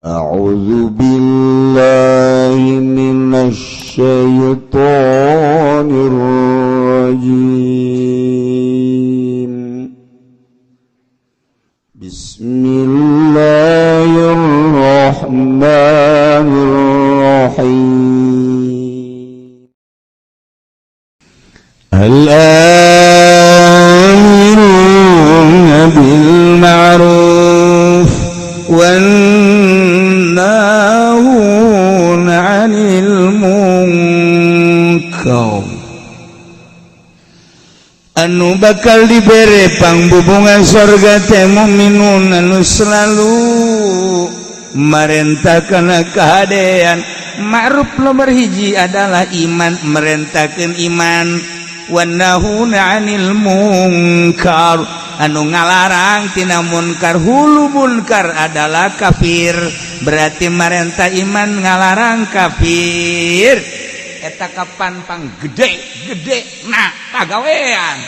أعوذ بالله من الشيطان الرجيم. بسم الله الرحمن الرحيم. الآمرون بالمعروف والناهون عن المنكر anu bakal dibere pangbubungan sorga teh mukminun anu selalu merentahkan kehadean ma'ruf. Nomor hiji adalah iman, merentahkan iman. Wannahuna 'anil munkar, anu ngalarang tina munkar. Hulu munkar adalah kafir, berarti marentah iman, ngalarang kafir. Eta kapan pang gede gede nah pagawean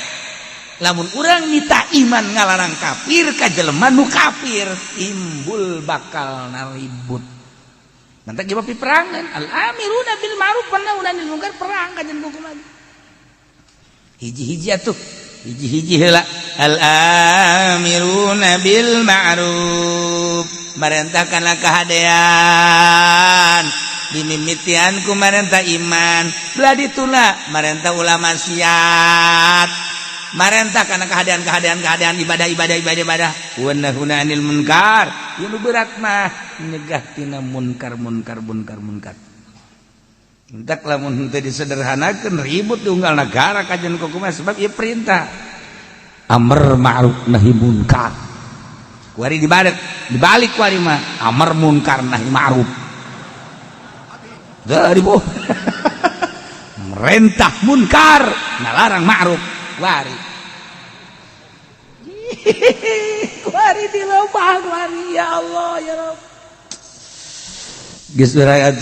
lamun urang nitah iman, ngalarang kafir ka jelema nu kafir, timbul bakal naribut. Nanti jawab peperangan. Al amiruna bil ma'ruf wan nahuna 'anil munkar, perang kajen hukum hiji-hiji atuh, hiji-hiji heula. Al amiruna bil ma'ruf, marentahkanlah kehadean dimimitian ku marentah iman. Belah dituna marentah ulah maksiat, marentah karena kehadean, kehadean, kehadean, ibadah, ibadah, ibadah, ibadah. Wan nahuna 'anil munkar, ieu nu berat mah nyegah tina munkar, munkar, munkar, munkar. Entak lamun henteu disederhanakeun, ribut di unggal negara kajian kumaha, sebab ieu perintah amar ma'ruf nahi munkar. Kuari dibalik, dibalik kuari mah amar munkar nahi ma'ruf. Dari bu merentah munkar, ngalarang ma'ruf. Wari kuari di lobang wari. Ya Allah, ya Rabb. Geus urang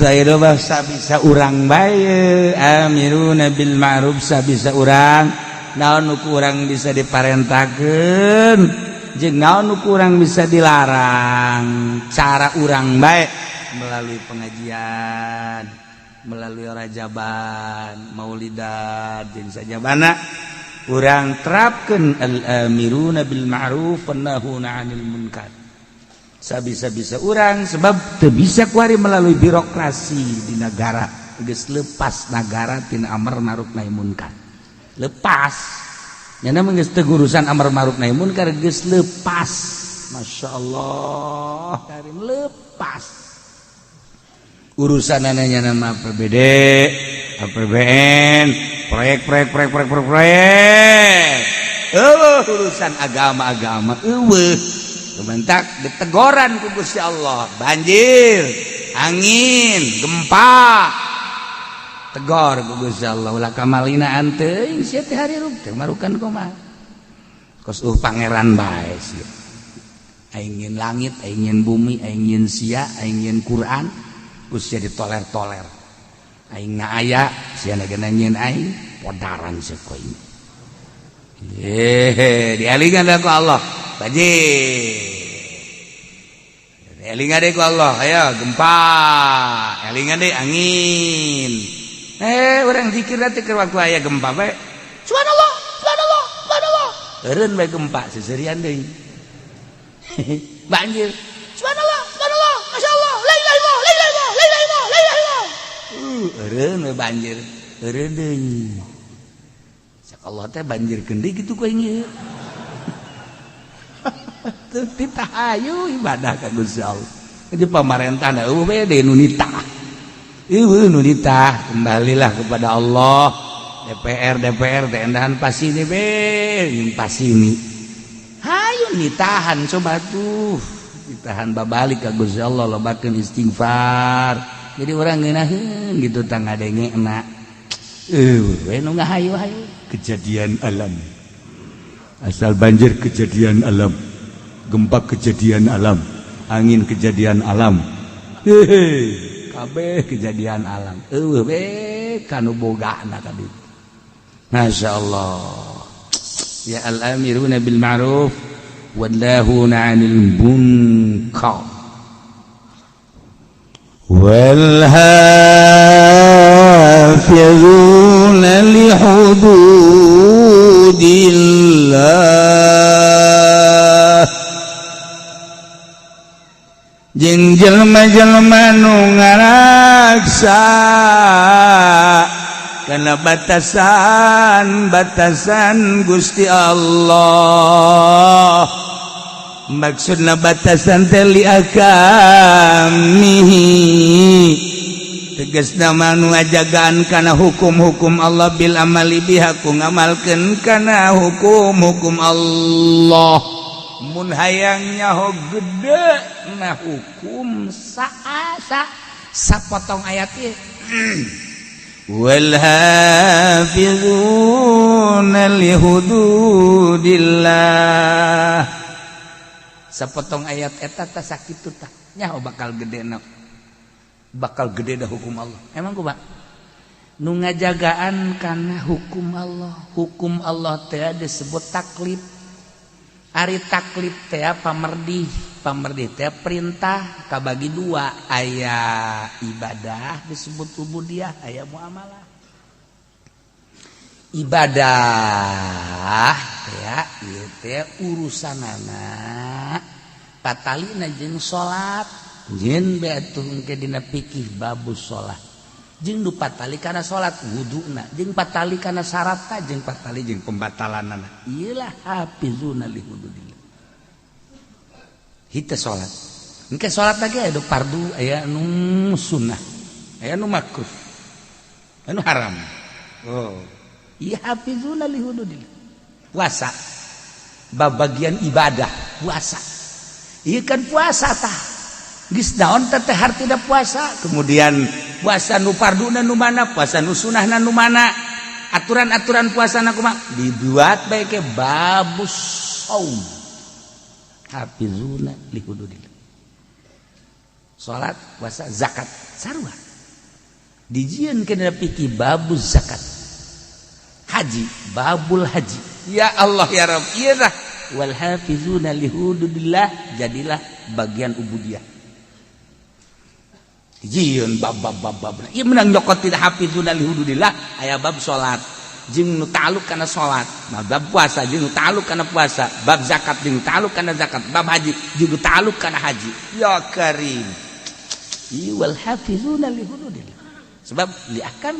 bisa urang bae amiruna bil ma'ruf, bisa urang naon nu kurang bisa diparentahkeun jeung naon nu kurang bisa dilarang. Cara urang bae melalui pengajian, melalui rajaban, maulidan, jeung sajabana urang terapkeun al amiruna bil ma'ruf wan nahuna 'anil munkar sabisa-bisa urang, sebab teu bisa kuari melalui birokrasi di negara. Geus lepas negara tina amar ma'ruf nahi munkar, lepas nyana mah geus teu urusan amar ma'ruf nahi munkar, geus lepas. Masya Allah karim, lepas urusan nyana mah APBD, APBN, proyek, proyek, proyek, proyek, proyek, proyek. Urusan agama-agama eueuh. Kementak ditegoran ku Gusti Allah, banjir, angin, gempa, tegor ku Gusti Allah, ulah kamalinaan teuing sia teh, harirup teh marukan kumaha kos pangeran bae sia. Aing nyieun langit, aing nyieun bumi, aing nyieun sia, aing nyieun Quran, ku sia ditoler-toler. Aing na aya sia na nyieun aing, podaran sia ku aing. Hehe, dialingan ku Allah banjir, elingan deh ku Allah, ayo gempa, elingan deh angin. Orang zikir nanti ke waktu aya gempa bae, subhanallah, subhanallah, subhanallah, eureun bae gempa, seserian deui. Banjir, subhanallah, subhanallah, masyaallah, la ilaha illallah, la ilaha illallah, la ilaha illallah, la ilaha illallah, eureun we banjir, eureun deui. Cak Allah teh banjirkeun deui kitu ku aing ieu. Titah ayu ibadah ka Gusti Allah. Jadi pamarentah eueuh we deui nu nitah, eueuh nu nitah. Kembalilah kepada Allah. DPR, DPR teh endahan pasini be, pasini. Hayu nitahan, coba tuh ditahan, babalik ka Gusti Allah, lobakeun istighfar. Jadi orang ngeunaheun gitu tah, ngadenge enak eueuh we nu ngahayu-hayu kejadian alam. Asal banjir kejadian alam, gempa kejadian alam, angin kejadian alam, hehe, kabeh kejadian alam, eueuh we kanu bogana ka ditu. Masya Allah ya. Al-amiruna bil ma'ruf wan nahuna 'anil munkar. Wal hafizuna li hududillah, jeung jelma-jelma nu ngaraksa kana batasan-batasan Gusti Allah. Maksudna batasan teh li ahkamihi, tegasna mah nu ngajagaan kana hukum-hukum Allah, bil amali biha, ku ngamalkeun kana hukum-hukum Allah. Mun hayang nyaho gede na hukum, saasa sapotong ayat ieu, wal hafizuna li hududillah, sapotong ayat eta tah sakitu tah nyaho bakal gede na, bakal gede dah hukum Allah. Emang kumaha nu ngajagaan kana hukum Allah? Hukum Allah teh disebut taklif. Ari taklif teh pamerdih. Pamerdih teh perintah, kabagi dua: aya ibadah disebut ubudiyah, aya muamalah. Ibadah teh ieu teh urusanana patalina jeung salat, jeung bae atuh engke dina fikih babus salat, jeung nu patali kana salat wuduna, jeung patali kana syaratna, jeung patali jeung pembatalanana. Ieu lah hafizuna li hududillah. Hita salat engke, salat lagi aya nu fardu, aya nu sunnah, aya nu makruh, aya nu haram. Oh iya, hafizuna li hududillah. Puasa, bab bagian ibadah puasa. Iya kan, puasa tah geus naon teh hartina puasa? Kemudian puasa nu farduna nu mana, puasa nu sunahna nu mana, aturan-aturan puasa na kumaha, dibuat bae ke babus saum. Hafizuna li hududillah. Salat, puasa, zakat sarua dijieun kana fikih babuz zakat. Haji, babul haji. Ya Allah ya Rabb, ieu dah wal hafizuna li hududillah, jadilah bagian ubudiyah. Jieun bab bab bab bab. Ieu menang nyokot tidak hafizuna li hududillah, aya bab salat jeung nu ta'alluq kana salat, bab puasa jeung nu ta'alluq kana puasa, bab zakat jeung nu ta'alluq kana zakat, bab haji jeung nu ta'alluq kana haji. Ya Karim. Ieu wal hafizuna li hududillah, sebab li ahkam.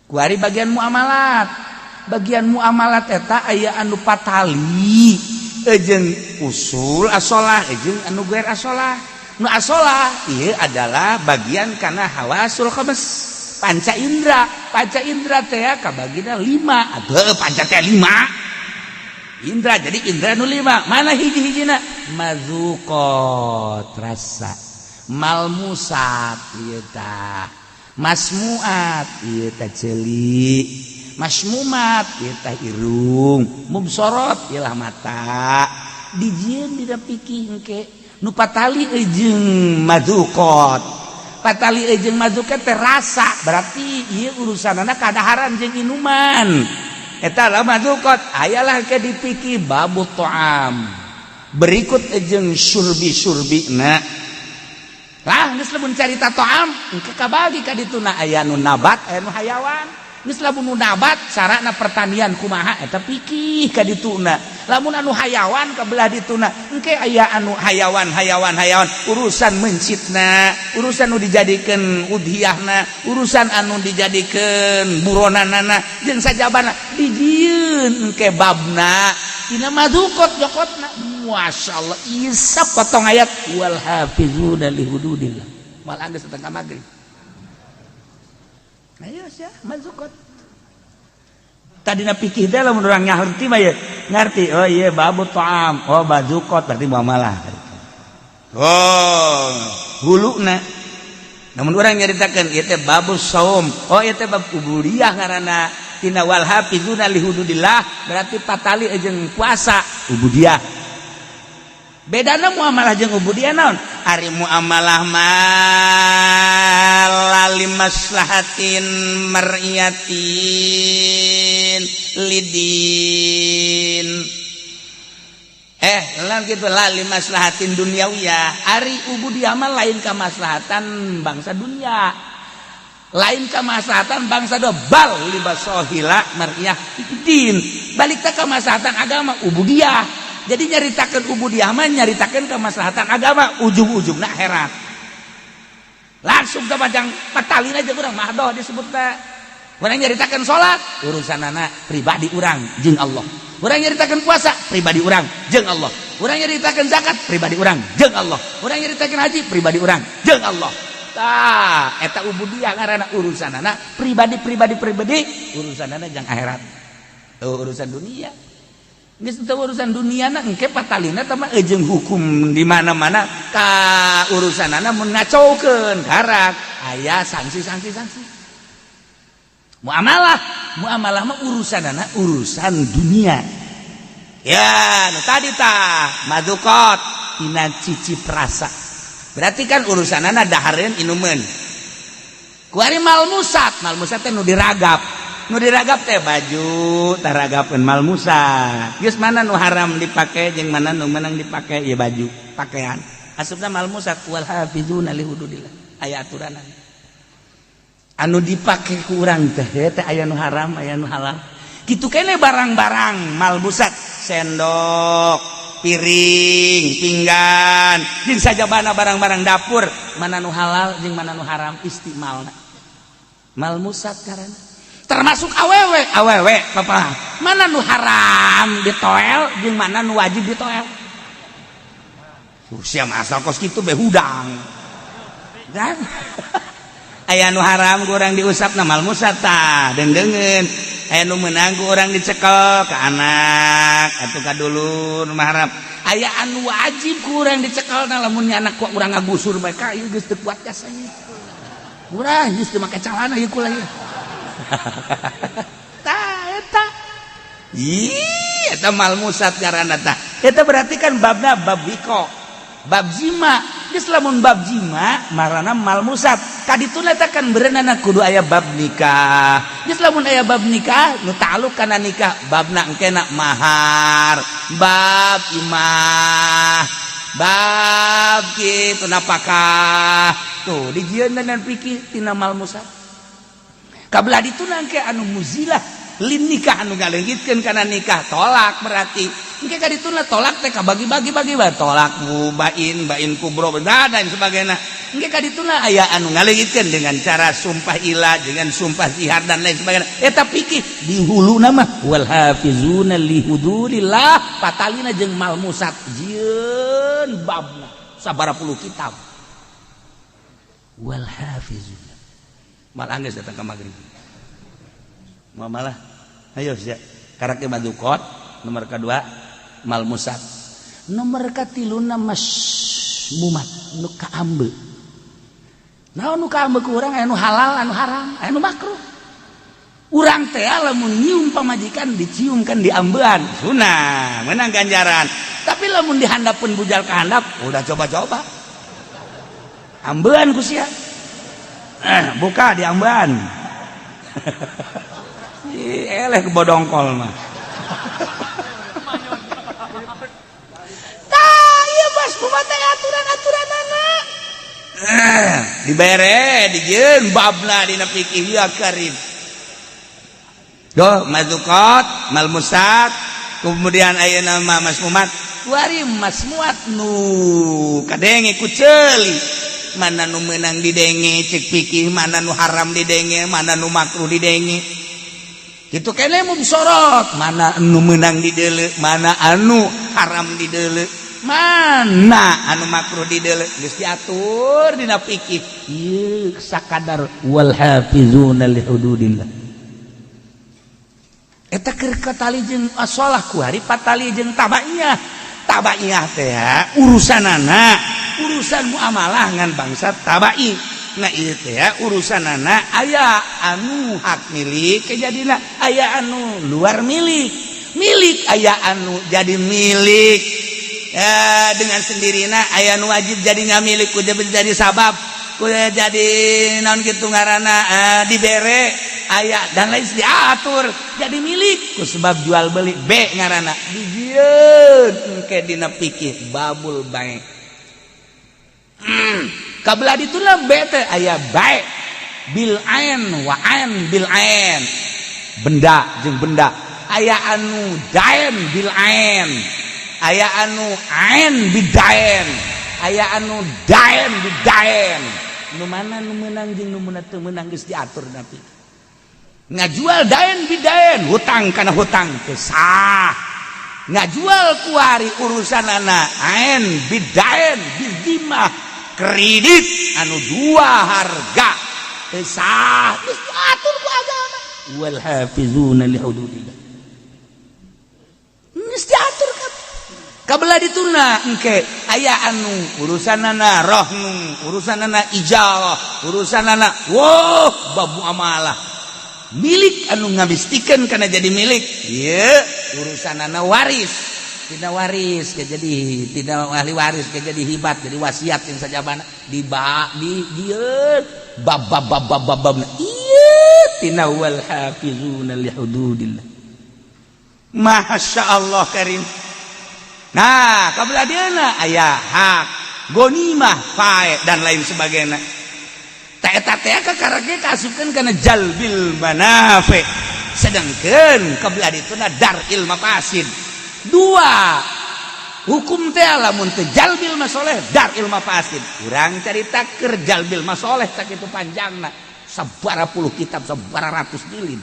Kuari bagian muamalat. Bagian muamalat eta aya anu patali jeung usul asolah jeung anu guer asolah. Nu asolah ieu adalah bagian kana hawasul khams, panca indra. Panca indra teh kabagina lima atuh. Panca teh lima indra, jadi indra nu lima mana hiji-hijina? Mazuqot, rasa, malmusat ieu tah, masmuat ieu tah ceuli, masmumat ieu tah irung, mubsorot ieu mata. Dijieun dina fikih engke nu patali jeung mazuqot. Patali jeung mazuqot teh rasa, berarti ieu urusanana kadaharan jeung inuman, eta lah mazuqot. Ayalah ke dipikir babu ta'am, berikut jeung syurbi-syurbi na lah. Geus lamun carita ta'am engke kabagi ka dituna, aya nu nabat, aya nu hayawan. Geus lamun nu nabat carana pertanian kumaha, eta pikih ka dituna. Lamun anu hayawan ka belah dituna engke aya anu hayawan hayawan hayawan, urusan mencitna, urusan nu dijadikeun udhiyahna, urusan anu dijadikeun buronanana jeung sajabana, dijieun engke babna tina madukot jokotna. Masya Allah, isap potong ayat wal hafizuna li hududillah, malah geus setengah maghrib. Ayo sia mazukot. Tadina pikir teh lamun urang ngarti mah ya ngarti, oh iya, babu ta'am, oh bazukot, berarti muamalah. Oh, huluna. Namun urang nyaritakeun ieu teh babus saum, oh ieu teh bab ubudiyah ngaranna, tina wal hafizuna li hududillah, berarti patali jeung puasa, ubudiyah. Bedana muamalah jeung ubudiyah naon? Ari muamalah mah lali maslahatin mar'iyatin lidin. Lah gitu lah, limaslahatin duniawiyah. Ari ubudiyah mah lain kemaslahatan bangsa dunia, lain kemaslahatan bangsa do, bal limasohila mar'iyah din, balik ke kemaslahatan agama ubudiyah. Jadi nyaritakeun ubudiyah mah nyaritakeun kemaslahatan agama, ujung-ujungna akhirat. Langsung ke pajang patalin aja urang mahdoh disebutna. Urang nyaritakeun salat, urusan anak pribadi urang jeung Allah. Urang nyaritakeun puasa, pribadi urang jeung Allah. Urang nyaritakeun zakat, pribadi urang jeung Allah. Urang nyaritakeun haji, pribadi urang jeung Allah. Tah, eta ubudiyah ngaranna, urusan anak pribadi, pribadi, pribadi, urusan anak jang akhirat. Oh, urusan dunia geus teu urusan dunia na engke patalina teh mah jeung hukum di mana-mana ka urusanana. Mun ngacaukeun karak aya sanksi, sanksi, sanksi. Muamalah, muamalah mah urusan anak urusan dunia ya. Nu tadi tah madukot tina cicip rasa, berarti kan urusan anak dahareun, inumeun. Kuari malmusat, malmusat teh nu diragap, nu diragap teh baju taragapeun malmusat. Geus mana nu haram dipake jeung mana nu menang dipake, ya baju, pakaian asupna malmusat. Wal hafizuna li hududillah, aya aturanan anu dipake ku urang teh teh aya nu haram, aya nu halal. Kitu kene barang-barang malmusat, sendok, piring, pinggan jeung sajabana barang-barang dapur, mana nu halal jeung mana nu haram istimalna, malmusat. Karena termasuk awewe, awewe papa, mana nu haram ditoel jeung mana nu wajib ditoel. Usia asal kos kitu be hudang kan aya nu haram ku urang diusap na malmusat tah deungdeungeun. Aya nu meunang ku urang dicekel ka anak atau ka dulur mah haram, aya anu wajib ku urang dicekel na. Lamun anak ku urang ngagusur bae ka ieu geus teu kuat jasanya, urang geus teu make calana ieu kula ieu. Tah, eta ih, eta malmusat ngaranna. Tah, eta berarti kan babna bab wiko, bab zima. Geus lamun bab zima marana malmusat, kadituna eta kan berenana kudu aya bab nikah. Geus lamun aya bab nikah nu ta'alluq kana nikah, babna engkena mahar, bab imah, bab kitu napakah tuh dijieun dan fikih tina malmusat. Kabelah dituna engke anu muzilah lin nikah, anu ngaleungitkeun kana nikah, tolak. Berarti engke ka dituna tolak teh kabagi-bagi bagi bae, tolak bain, bain kubro dan lain sebagainya. Engke ka dituna aya anu ngaleungitkeun dengan cara sumpah ila, dengan sumpah zihar dan lain sebagainya. Eta fikih di hulu nama wal hafizuna li hududillah, patalina jeung malmusat, jieun babna sabaraha puluh kitab. Wal hafizuna malah geus datang ke maghrib malah. Ayo sia karakter madukot nomor kedua malmusat, nomor katiluna masmumat, nu kaambe. Naon nu kaambe ku urang? Anu halal, anu haram, anu makruh. Urang teh lamun nyium pamajikan, dicium kan diambean, sunah, menang ganjaran. Tapi lamun dihandapun bujal ke handap, udah coba-coba ambean ku sia, buka diambean. Ih, eleh kebodongkol mah. Tah, ieu bas kumaha teh aturan-aturanana. Dibere dijieun babna dina fikih ya karim. Doh, mazukot, malmusat, kemudian ayeuna mah masmumat. Kuari masmuat nu kadenge ku ceuli. Mana nu meunang didenge cek fikih, mana nu haram didenge, mana nu makruh didenge. Kitu kene mubsorot, mana anu meunang dideuleu, mana anu haram dideuleu, mana anu makruh dideuleu, geus diatur dina fikih. Ieu sakadar wal hafizuna li hududillah. Eta keur katali jeung asolah, kuari patali jeung tabaiyah. Tabaiyah teh urusanana urusan muamalah ngan bangsa tabai. Nah, ieu teh urusanana aya anu hak milik kejadina, aya anu luar milik milik, aya anu jadi milik ya, dengan sendirinya, aya anu wajib jadi nggak milik ku jadi sabab ku jadi naon kitu ngaranna, dibere. Aya dan lain diatur jadi milik ku sebab jual beli bai' ngaranna dijieun engke dina fikih babul bai'. Kabelah dituna bai' teh aya bai' bil ain wa ain bil ain, benda jeung benda, aya anu dain bil ain, aya anu ain bidain, aya anu dain bidain. Nu mana nu meunang jeung nu teu meunang geus diatur. Nabi ngajual dain bidain, hutang kana hutang, teu sah. Ngajual kuari urusan anak ain bidain bizimah, kredit anu dua harga, teu sah. Geus diatur ku agama. Wal hafizuna li hududillah, geus diatur kan. Kabelah dituna engke aya anu urusanana rohnu, urusanana ijarah, urusanana wow bab muamalah milik anu ngabistikeun kana jadi milik ieu, urusanana waris, tidak waris ke jadi tidak ahli waris ke jadi hibat, jadi wasiat yang sajabana di ba di dieu bab bab bab bab bab bab ieu tina wal hafizuna li hududillah. Masya Allah karim. Nah, kabelah dieuna aya hak gonimah, fae, dan lain sebagainya. Tak eta teh kakarake kaasupkeun kana jalbil manafi, sedangkan kabelah dituna dar'il mafasid. Dua hukum teh, lamun teu jalbil masoleh, dar'il mafasid. Urang carita keur jalbil masoleh sakitu panjangna, sabara puluh kitab, sabara ratus jilid,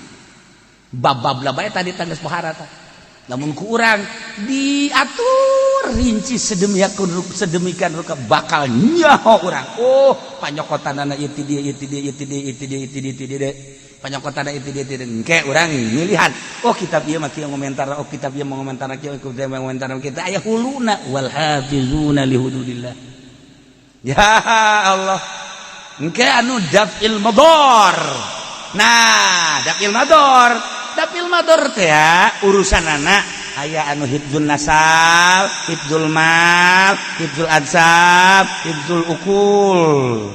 bab-bab lah bae tadi tangges pohara tah. Namun kurang diatur rinci sedemikian sedemikian rupa, bakal nyaho urang, oh, panyokotanana ieu ti dieu, ieu ti dieu, ieu ti dieu, ieu ti dieu, ieu ti dieu, ti dieu, panyokotanana ieu ti dieu, ti dieu. Engke urang milihan, oh, kitab ieu mah kieu ngomentar, oh, kitab ieu mah ngomentar kieu, kitab ieu mah ngomentar kita aya huluna. Wal hafizuna li hududillah. Ya Allah, engke anu daf'il madar. Nah, daf'il madar, daf'il madar teh urusan anak aya anu hifdzul nasab, hifdzul mal, hifdzul ansab, hifdzul uqul.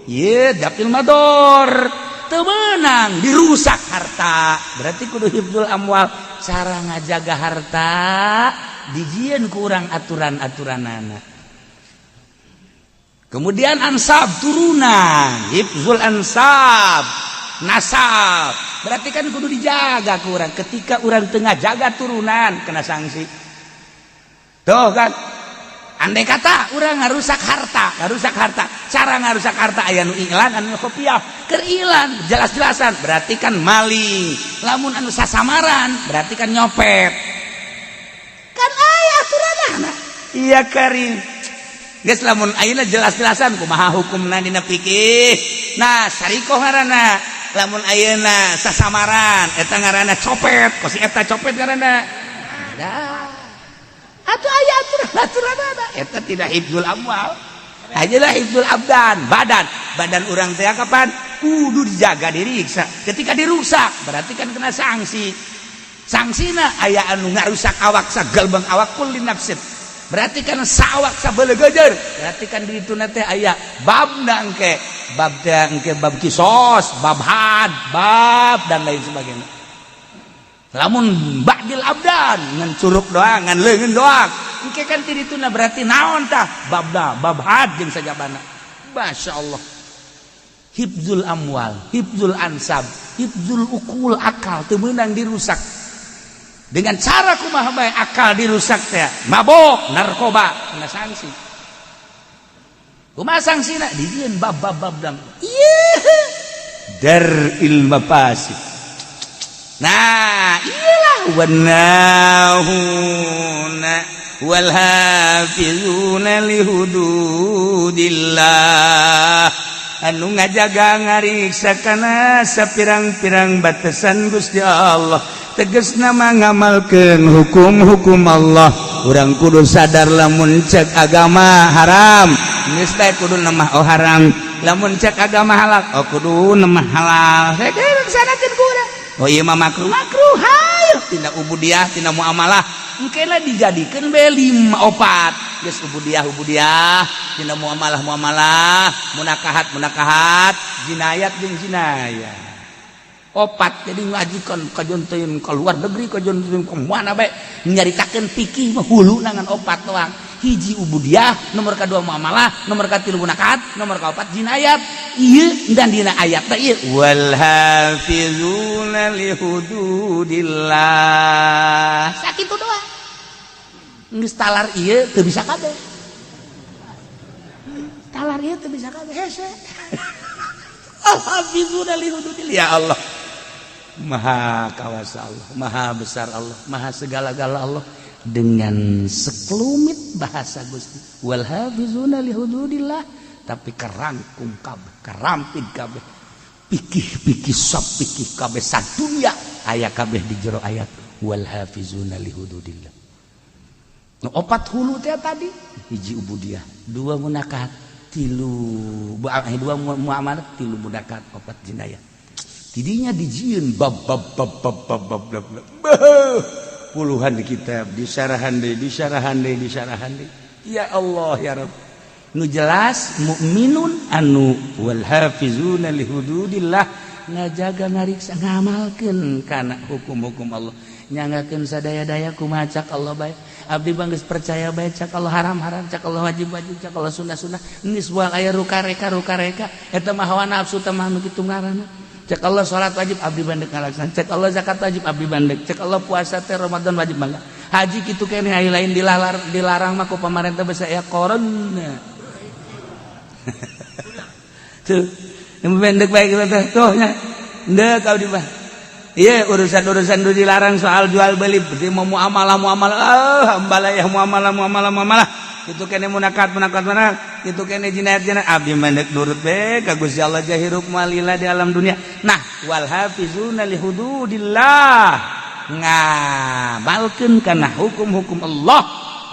Ye daf'il madar, teu meunang dirusak harta, berarti kudu hifdzul amwal. Cara ngajaga harta dijieun ku urang aturan-aturanana. Kemudian ansab, turunan, hifdzul ansab, nasab, berarti kan kudu dijaga ku urang. Ketika urang tengah jaga turunan, kena sanksi tuh kan. Andai kata urang ngarusak harta, ngarusak harta, cara ngarusak harta aya nu i'lan, anu khofiah. Keur i'lan jelas-jelasan berarti kan maling, lamun anu sasamaran berarti kan nyopet. Kan aya aturanana. Iya karim. Geus, lamun ayeuna jelas-jelasan kumaha hukumna dina fikih? Nah, sarikoh ngaranna. Lamun ayeuna sasamaran eta ngaranna copet, kos eta copet ngaranna. Ada atuh aya aturan aturanana. Eta tidak hifdzul amwal aja lah, hifdzul abdan, badan. Badan urang teh kapan kudu dijaga, diriksa. Ketika dirusak berarti kan kena sanksi. Sanksina aya anu ngarusak awak sagalbang awak, kulli nafsin, berarti kan sawak sabelegejer, berarti kan di itu teh aya babna engke, bab teh engke bab kisos, bab had, bab dan lain sebagainya. Lamun ba'dil abdan ngan curug doang, ngan leungeun doang, engke kan ti dituna berarti naon tah babna, bab had jeung sajabana. Masya Allah, hifdzul amwal, hifdzul ansab, hifdzul uqul, akal teu meunang dirusak. Dengan cara kumaha bae akal dirusak teh? Mabok, narkoba, kena sanksi. Kumaha sanksina? Dijieun bab bab bab dang ieu dar'il mafasid. Nah, iyalah wanahuna wal hafizuna li hududillah, anu ngajaga ngariksa kana sapirang-pirang batasan Gusti Allah, tegas nama ngamalkeun hukum-hukum Allah. Urang kudu sadar, lamun cek agama haram, geus bae kudu nemah, oh, haram. Lamun cek agama halal, oh, kudu nemah halal. Laksanakeun ku urang, oh, ieu mah makruh, makruh. Hayu tina ubudiah, tina muamalah, engkena dijadikeun be lima opat geus: ubudiah ubudiah, tina muamalah muamalah, munakahat munakahat, jinayat jeung jinayat. Opat. Jadi ngajikan kajian teuing ke luar negeri, kajian teuing ke mana bae, nyaritakeun fikih mah hulu ngan opat doang. Hiji ubudiah, nomor kedua muamalah, nomor katilu munakahat, nomor kaopat jinayat. Ieu dan dina ayat teh ieu wal hafizuna li hududillah. Sakitu doang. Geus talar ieu teu bisa kabeh. Talar ieu teu bisa kabeh, hese. Al hafizuna li hududillah. Ya Allah, maha kawasa Allah, maha besar Allah, maha segala-gala Allah. Dengan sekelumit bahasa Gusti wal hafizuna li hududillah, tapi kerangkum kabeh, kerampit kabeh pikih-pikih, sop pikih kabeh sadunya aya kabeh di jero ayat wal hafizuna li hududillah. Nu opat hulu teh tadi, hiji ubudiah, dua munakahat, tilu dua muamalah, tilu munakahat, opat jinayah. Tidinya dijieun bab bab bab bab bab bab bab, bab puluhan kitab disarahan deui, disarahan deui, disarahan deui. Ya Allah, ya Rabb, nu jelas mukminun anu wal hafizuna li hududillah, ngajaga, ngariksa, ngamalkeun kana hukum-hukum Allah, nyanggakeun sadaya-daya kumaha cak Allah bae. Abdi bang geus percaya bae, cak Allah haram haram, cak Allah wajib wajib, cak Allah sunnah sunnah. Geus buang aya rukareka rukareka, eta mah hawa nafsu teh mah nu kitu ngaranna. Cek Allah salat wajib, abdi bandek ngalaksanan. Cek Allah zakat wajib, abdi bandek. Cek Allah puasa teh Ramadan wajib, bangga. Haji kitu keneh, aya lain dilalar, dilarang mah ku pamarentah, basa aya corona tuh yang pendek baik teh tuh nya. Ndek abdi mah. Iya, urusan-urusan du dilarang soal jual beli, berarti mau muamalah muamalah, ah hambalayah muamalah muamalah muamalah itu kene, munakat munakat mana itu kene, jinayat jinayat, abdi mandek nurut be ka Gusti Allah, jahirup malila di alam dunia. Nah, wal hafizuna li hududillah, ngamalkeun kana hukum-hukum Allah,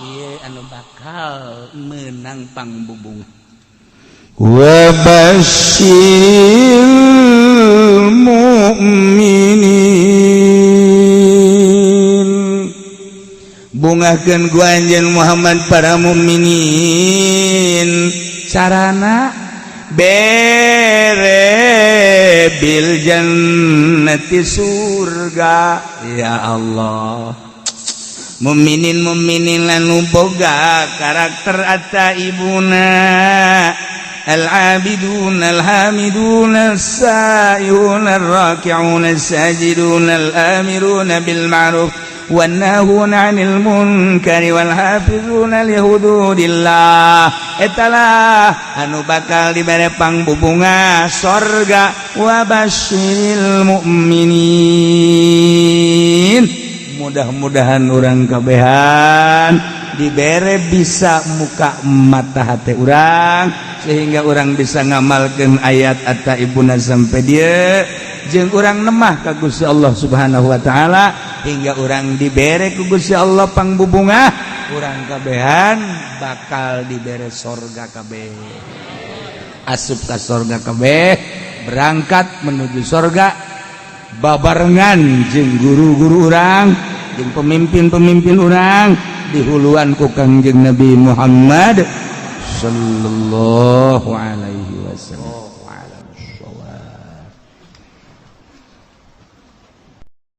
ieu anu bakal menang pangbubungan. Wa basyiril mu'minin, bungahkeun ku anjeun Muhammad para mukminin. Carana bere bil jannati, surga. Ya Allah, mukminin mukminin anu boga karakter attaibuna al-abidun al-hamidun as-saihun ar-raki'un as-sajidun al-amirun bil ma'ruf wan-nahuna 'anil munkari wal hafizuna li hududillah, etalah anu bakal dibere pangbubunga sorga. Wa basyiril mu'minin. Mudah-mudahan urang kabehan dibere bisa muka mata hati urang sehingga urang bisa ngamalkan ayat attaibuna sampai dia jeung urang nemah ka Gusti Allah Subhanahu wa taala hingga urang dibere ku Gusti Allah pangbubunga. Urang kabehan bakal dibere sorga kabeh, asup ka sorga kabeh, berangkat menuju sorga babarengan jeung guru-guru urang jeung pemimpin-pemimpin urang, dihuluan ku Kangjeng Nabi Muhammad sallallahu alaihi wasallam.